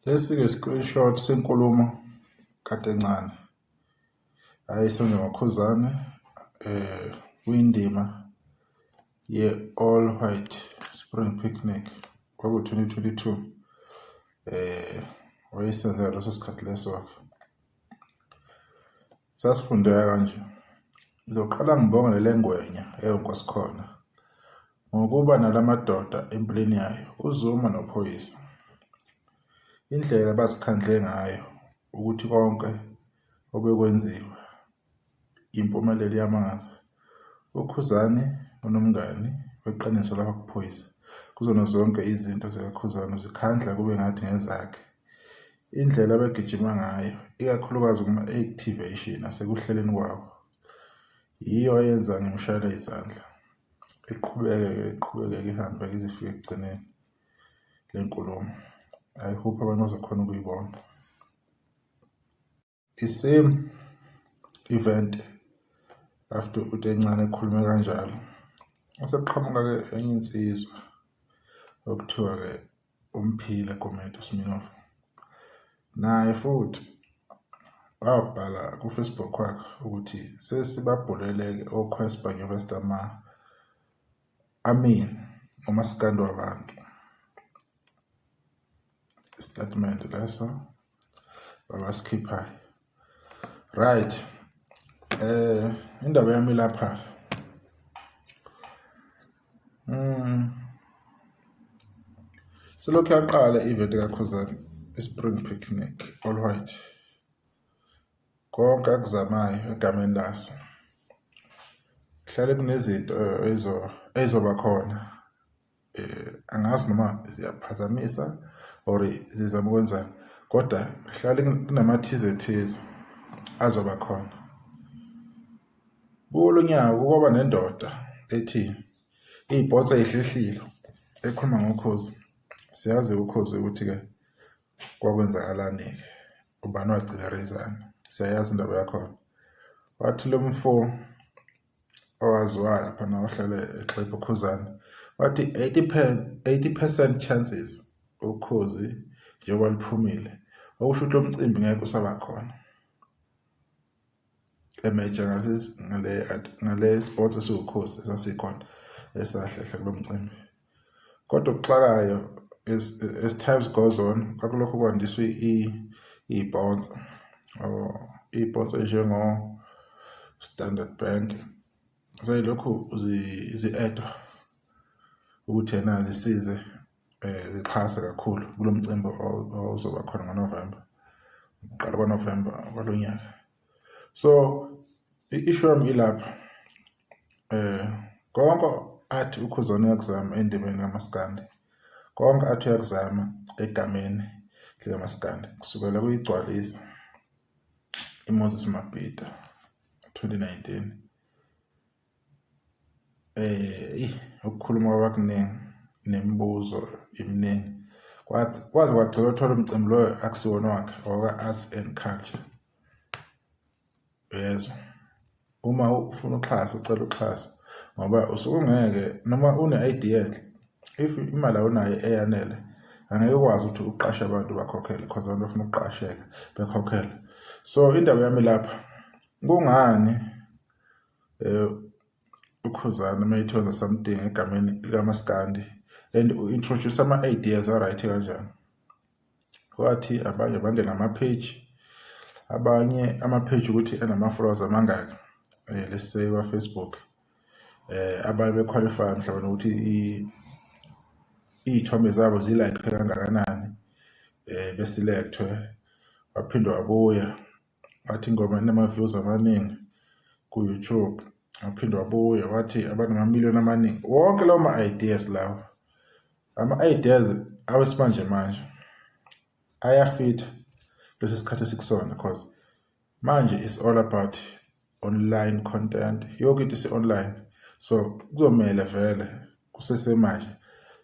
Lesi-ke screenshot senkulumo kade encane ayisenza ngoKhuzani kwindima ye-All White Spring Picnic kwaku-2022, wayesenza ngaleso sikhathi leso-ke. Sasifundeka kanje, ngizoqala ngibonge le ngwenya ewuNkosikhona ngokuba nala madoda empilweni yayo, uZuma noPhoyisa. Indlela abazikhandle ngayo ukuthi konke obekwenziwa impumelelo iyamangaza. UKhuzani unomngani weqiniso lapha kuPhoyisa. Kuzona zonke izinto zikaKhuzani uzikhandla kube ngathi ngezakhe. Indlela abegijima ngayo, ikakhulukazi kuma-activation nasekuhleleni kwabo, yiyo eyenza ngimshayele izandla. Iqhubeke-ke iqhubeke-ke ihambe ize ifike ekugcineni le nkulumo. I hope abantu bazokhona ukuyibona. The same event after uTencane ekhulume kanjalo, kwase kuqhamuka-ke enye insizwa okuthiwa-ke uMphile Gumede uSminoff. Naye futhi wabhala ku-Facebook wakhe ukuthi sesibabhulele-ke oCassper Nyovest ama-amini umasikandi wabantu. Isitatimende leso abasikhiphayo. Right, indaba yami lapha, selokhu yaqala i-event kaKhuzani, i-Spring Picnic All White, konke akuzamayo egameni laso kuhlale kunezinto ezizoba khona. Angazi noma ziyaphazamisa or zizama ukwenzani, kodwa kuhlale kunamathize thize azoba khona. Kulo nyaka kwaba nendoda ethi iy'pots ey'hlehlile ekhuluma ngoKhozi. Siyazi uKhozi ukuthi-ke kwakwenzakalani-ke, ubani wagcina ereyizana, siyayazi indaba yakhona. Wathi lo mfo owaziwayo laphana ohlale egxibha uKhuzani, wathi 80% chances uKhozi njengoba luphumile, okusho ukuthi lo mcimbi ngeke usaba khona. Emeja ngale sports esiwuKhozi esasikhona esahlehla kulo mcimbi. Kodwa okuxakayo, as times goes on, kwakulokhu kwandiswa iy'ponsa or iy'ponsa ey'njengo-Standard Bank zayilokhu zi-add-wa ukuthi ena zisize, zixhase kakhulu kulo mcimbi ozoba khona ngoNovemba, ukuqala kwaNovemba kwalo nyaka. So i-issue yami ilapha, konke athi uKhuzani uyakuzama endimeni kamaskandi, konke athi uyakuzama egameni likamaskandi, kusukela kuyigcwalisa iMoses Mabhida 2019, ukukhuluma kwabakuningi nemibuzo eminingi, kwaze kwagcina kuthiwa lo mcimbi loyo akusiwona wakhe, owaka-Arts and Culture. Uyezwa? Uma ufuna uxhaso, ucela uxhaso ngoba usuke ungeke noma une-idea enhle, if imali awunayo eyanele, angeke ukwazi ukuthi uqashe abantu bakhokhele cause abantu bafuna ukuqasheka bekhokhele. So indaba yami lapha, kungani uKhuzani uma ethi wenza something egameni likamaskandi and u-introduce ama-ideas a-right kanjani? Kwathi abanye bangena ama-page, abanye ama-page ukuthi anama-followers amangaki, let's say kwa-Facebook, abanye be-qualify mhlawumbe nokuthi iy'thombe zabo zi-like kangakanani, be-select-we. Waphinde wabuya wathi ingoma inama-views amaningi ku-YouTube, waphinde wabuya wathi abanamamiliyoni amaningi. Wonke lawo ma-ideas lawo, ama-ideas awesimanje manje ayafitha kulesi sikhathi esikusona, cause manje it's all about online content, yonke into isi-online. So kuzomele vele kusesemanje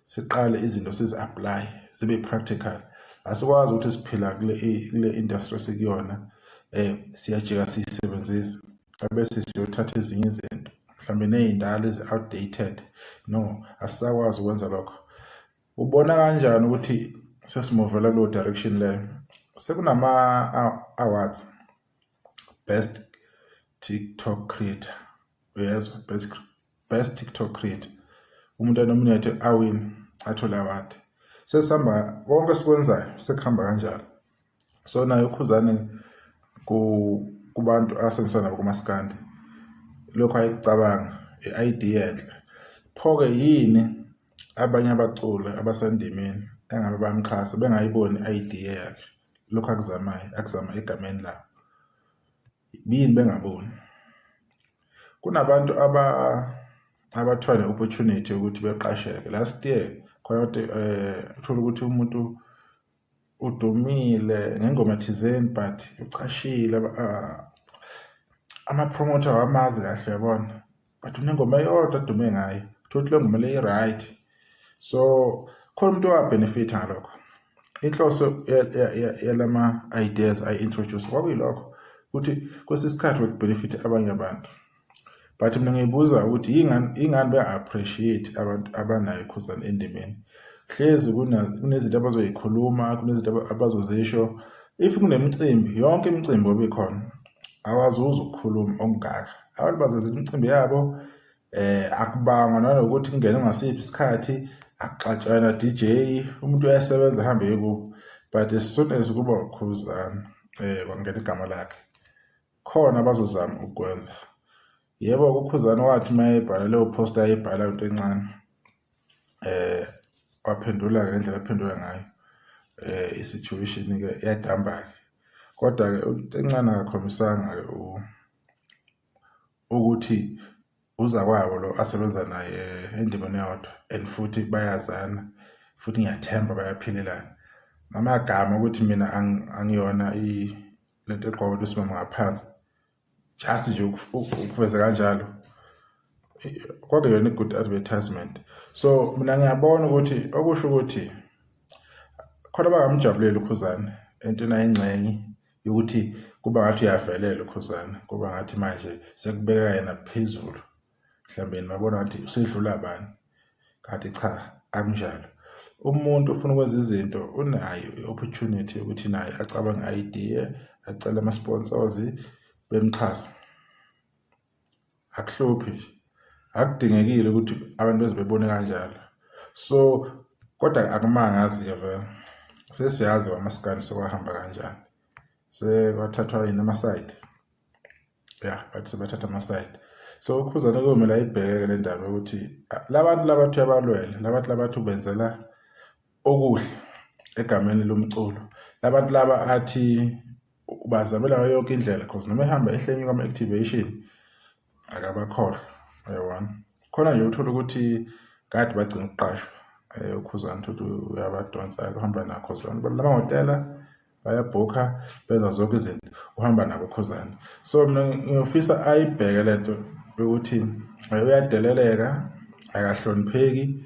siqale izinto sizi-apply zibe practical. Asikwazi ukuthi siphila kule industry esikuyona, siyajika siyisebenzisa ebese siyothatha ezinye izinto mhlawumbe ney'ndala ezi-outdated. No, asisakwazi ukwenza lokho. Ubona kanjani ukuthi Sesimuvela kuleyo direction leyo. Sekunama-awards, best TikTok creator, uyezwa, best TikTok creator, umuntu anominate awin athole award. Sesihamba konke esikwenzayo sekuhamba kanjalo. So naye uKhuzani kubantu asebenzisana nabo kumaskandi, lokho ayikucabanga i-idea enhle. Pho-ke yini abanye abaculi abasendimeni engabe bayamxhasa bengayiboni i-idea yakhe, lokhu akuzamayo akuzama egameni labo, yini bengaboni? Kunabantu abathola ne-opportunity yokuthi beqasheke. Last year khona ukuthi uthola ukuthi umuntu udumile ngengoma thizeni but ucashile, ama-promoter awamazi kahle, uyabona, but unengoma eyodwa adume ngayo, uthola ukuthi leyo ngoma le i-right. So khona umuntu owabenefitha ngalokho. Inhloso yalama ideas ayi-introduce kwakuyilokho ukuthi kwesinye isikhathi bekubenefitha abanye abantu. But mina ngiyibuza ukuthi ingani benga-appreciate abantu abanayo iKhuzani endimeni? Hlezi kunezinto abazoyikhuluma, kunezinto abazozisho. If kunemicimbi, yonke imicimbi obikhona awazuzi ukukhuluma okungaka. Abantu bazenzela imicimbi yabo, akubangwa nanokuthi kungene ngasiphi isikhathi, akuxatshwana DJ, umuntu uyasebenza ahambe eye kubo. But as soon as kuba uKhuzani, kwangena igama lakhe, khona abazozama ukukwenza. Yebo, uKhuzani wathi uma ebhala leyo post ayibhala into encane, waphendula ngendlela aphendula ngayo, i-situation-ke yadamba-ke. Kodwa-ke into encane akakhombisanga-ke ukuthi uzakwabo lo asebenza naye endimeni eyodwa and futhi bayazana, futhi ngiyathemba bayaphilelana. Namagama ukuthi mina angiyona lento egqokwa abantu besimame ngaphansi, just nje ukuveza kanjalo kwakuyona i-good advertisement. So mina ngiyabona ukuthi okusho ukuthi khona bangamjabuleli uKhuzani entweni ayingxenye yokuthi kuba ngathi uyavelela uKhuzani, kuba ngathi manje sekubeka yena phezulu, mhlawumbe babona ngathi usedlula bani, kanti cha, akunjalo. Umuntu ufuna ukwenza izinto unayo i-opportunity yokuthi naye acabange idea, acele ama-sponsors bemxhasa. Akuhluphi nje, akudingekile ukuthi abantu beze bebone kanjalo. So kodwa akumangazi-ke vele, sesiyazi kwamaskandi sekwahamba kanjani, sekwathathwa yini ama-side, ya bathi sebathatha ama-side. So uKhuzani kuyomele ayibheke-ke le ndaba yokuthi labantu labathi uyabalwela, labantu labathi ubenzela okuhle egameni lomculo, labantu laba athi ubazamela ngayo yonke indlela, cause noma ehamba ehlenye kwama-activation akabakhohlwa, uyabona. Khona nje uthola ukuthi kade bagcina ukuqashwa, uKhuzani uthole ukuthi uyabadonsa-ke, uhamba nakho zonke lamahhotela, bayabhukha, benza zonke izinto, uhamba nabo uKhuzani. So mina ngiyofisa ayibheke lento yokuthi uyadeleleka, akahlonipheki,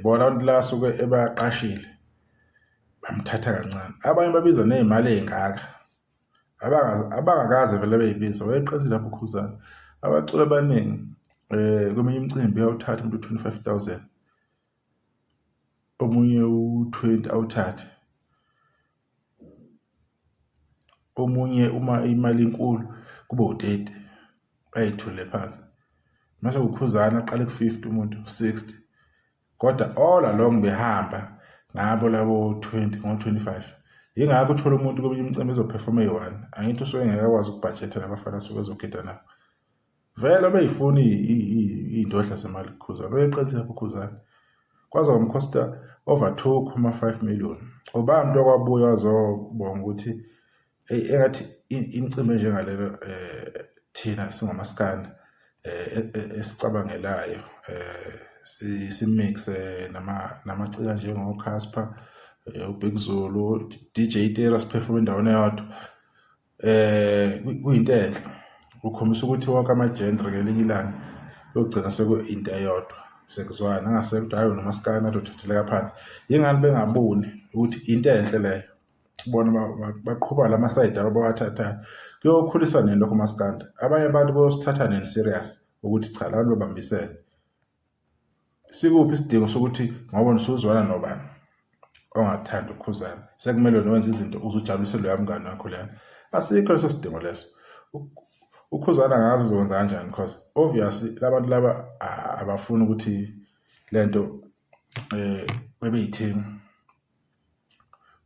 bona abantu la suke ebaqashile bamthatha kancane. Abanye babiza ney'mali ey'ngaka abangakaze vele beyibiza. Wayeqinisile lapho uKhuzani. Abaculi abaningi kweminye imicimbi uyawuthatha umuntu u-25,000, omunye u-20 awuthathe, omunye uma imali inkulu kube u-30, ayithulele phansi. Mase uKhuzani aqale ku-50 umuntu, 60, kodwa all along behamba ngabo labo 20 ngo-25. Yingakho uthola umuntu kweminye imicimbi ezoperforma eyi-one, angithi usuke ngeke akwazi ukubhajetha nabafana asuke ezogida nabo. Vele beyifuna iy'ndodla zemali kuKhuzani, wayeqinisile lapho uKhuzani. Kwaze kwamkhosta over 2.5 million. Ubani umuntu okwabuya wazobonga ukuthi eyi engathi imicimbi enjengalelo thina singomaskandi esicabangelayo, simixe namaciko anjengo-Cassper, uBig Zulu, DJ Tira, siphefome endaweni eyodwa, kuyinto enhle. Kukhombisa ukuthi wonke ama-genre ngelinye ilanga kuyogcina sekuyinto eyodwa, sekuzwana, kungasekho ukuthi hhayi wena umaskandi athi uthatheleka phansi. Yingani bengaboni ukuthi into enhle leyo? Bona baqhuba lama-side abo abawathathayo. Kuyokhulisa nini lokho umaskandi? Abanye abantu bayosithatha nini serious ukuthi cha, labantu babambisene? Sikuphi isidingo sokuthi ngoba usuzwana nobani? ongathandi uKhuzani, sekumele wena wenze izinto uze ujabulise loya mngani wakho leyana. Asikho leso sidingo leso. UKhuzani angazi uzokwenza kanjani because obviously labantu laba abafuni ukuthi lento bebe yi-team,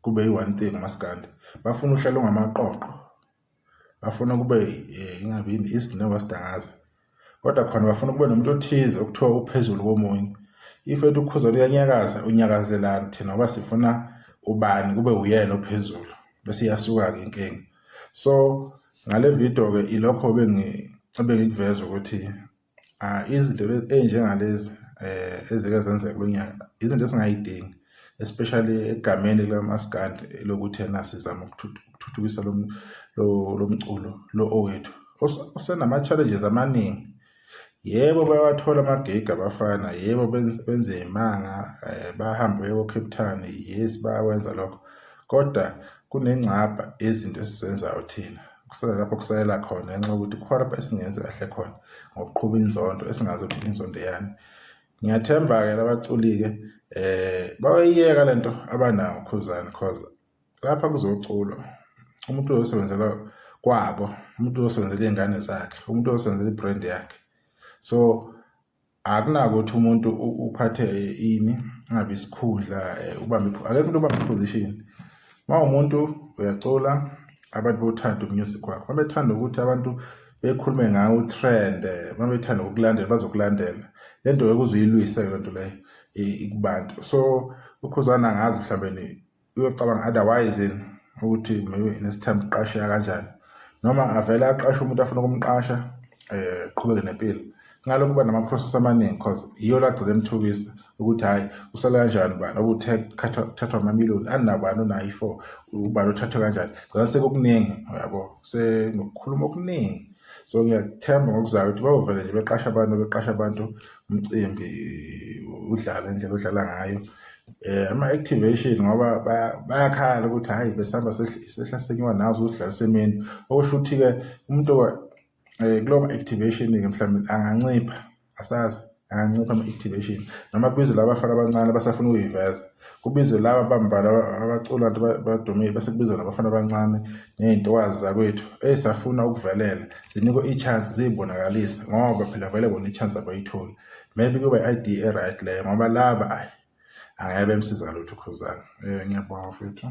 kube yi-one thing umaskandi. Bafuna uhlelo ongamaqoqo, bafuna kube ingabi yini-East ne-West, angazi, kodwa khona bafuna kube nomuntu othize okuthiwa uphezulu komunye. If ethi uKhuzani uyanyakaza, unyakazelani thina ngoba sifuna ubani kube uyena ophezulu, bese iyasuka-ke inkinga. So ngale video-ke ilokho ebengikuveza ukuthi izinto ey'njengalezi ezike zenzeka kulo nyaka, izinto esingayidingi, especially egameni likamaskandi lokuthi ena sizama ukuthuthukisa lo mculo lo owethu osenama-challenges amaningi. Yebo, bayawathola amagigi abafana, yebo benze imanga, bahambe baye ko-Cape Town, yes bayakwenza lokho, kodwa kunengcabha yezinto esizenzayo thina. Kusele lapho kusalela khona ngenxa yokuthi kukhona lapho esingenzi kahle khona ngokuqhuba inzondo esingazi ukuthi inzondo yani. Ngiyathemba-ke labaculi-ke bayayiyeka lento abanawo uKhuzani, cause lapha kuzoculwa umuntu uzosebenzela kwabo, umuntu uzosebenzela iy'ngane zakhe, umuntu uzosebenzela i-brand yakhe. So akunakuthi umuntu uphathe ini ngabe isikhundla, ubambe, akekho umuntu obamba i-position. Uma umuntu uyacula, abantu bothanda u-music wakho, uma bethanda ukuthi abantu bekhulume ngawo u-trend, uma bethanda ukukulandela bazokulandela. Le nto ngeke uze uyilwise-ke le nto leyo kubantu. So uKhuzani angazi mhlawumbe uyocabanga otherwise yini ukuthi maybe next time uqasheka kanjani, noma avele aqashe umuntu afuna ukumqasha, qhubeke nempilo. Ngalokhu kuba nama-process amaningi cause yiyo la agcine emthukisa ukuthi hhayi usale kanjani ubani obuthe kuthathwa amamiliyoni anabani unayo i-four, ubani uthathwe kanjani, gcina sekukuningi uyabo, sekunokukhuluma okuningi. So ngiyakuthemba ngokuzayo ukuthi bayovele nje beqashe abantu, beqashe abantu, umcimbi udlale indlela odlala ngayo. Ama-activation ngoba bayakhala ukuthi hhayi besihamba sehla senyuka nazo usidlalisa emini, okusho ukuthi-ke umuntu kulowo ma-activation-ke mhlawumbe angancipha, asazi, angancipha ama-activation, noma kubizwe laba bafana abancane abasafuna ukuyiveza, kubizwe laba bambalwa abacula abantu badumile, bese kubizwa nabafana abancane ney'ntokazi zakwethu ey'safuna ukuvelela, zinikwe i-chance ziy'bonakalise ngoba phela vele bona i-chance abayitholi. Maybe kuba i-idea e-right leyo ngoba laba ayi angeke bemsiza ngalutho uKhuzani. Ngiyabonga mfethu.